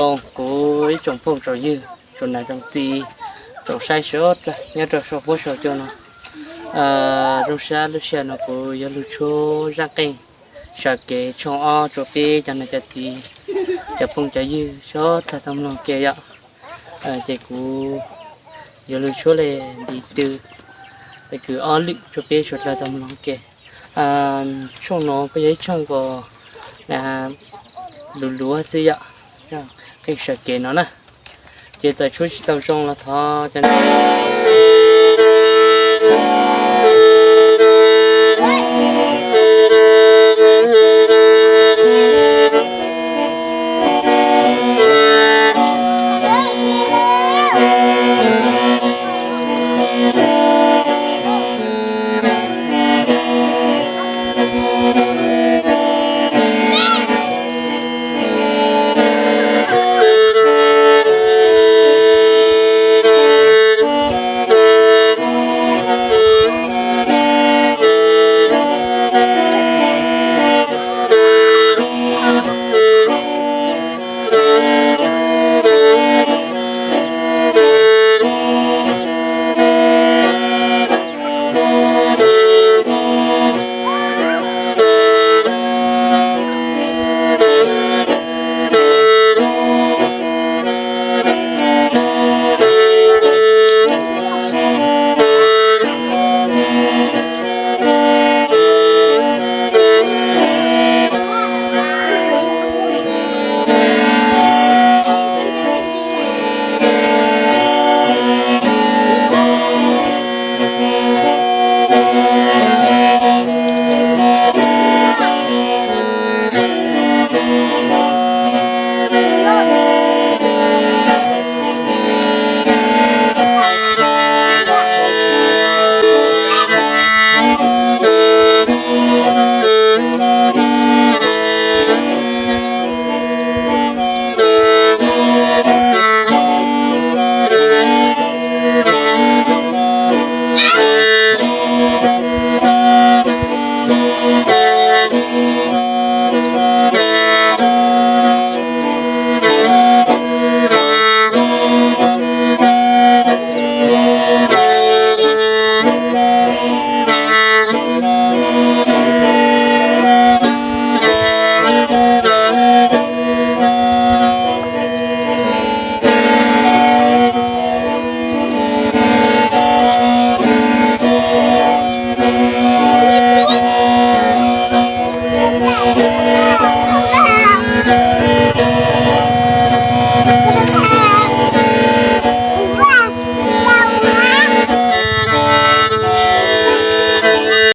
Zoo kuv ib tsoom phooj tsoom ywg, tsoom nam tsoom txiv, tsoom saib sawv daws nyob rau saum huab saum cua no. Zoo sab lub sij hawm no kuv yuav lug tshuab zaj qeej Sam Kev tshooj ob rua peb cov nam cov txiv, cov phooj cov ywg sawv daws tau mloog ke yom. Ces kuv yuav lug tshuab le ntiv tw, kws ob lwm rua peb sawv daws tau mloog ke. Tshooj no kuj yog ib tshooj uas luv luv xwb yom, qeej Sam Kev no na. Ces txawm tshuab tsis tau zoo los thov cov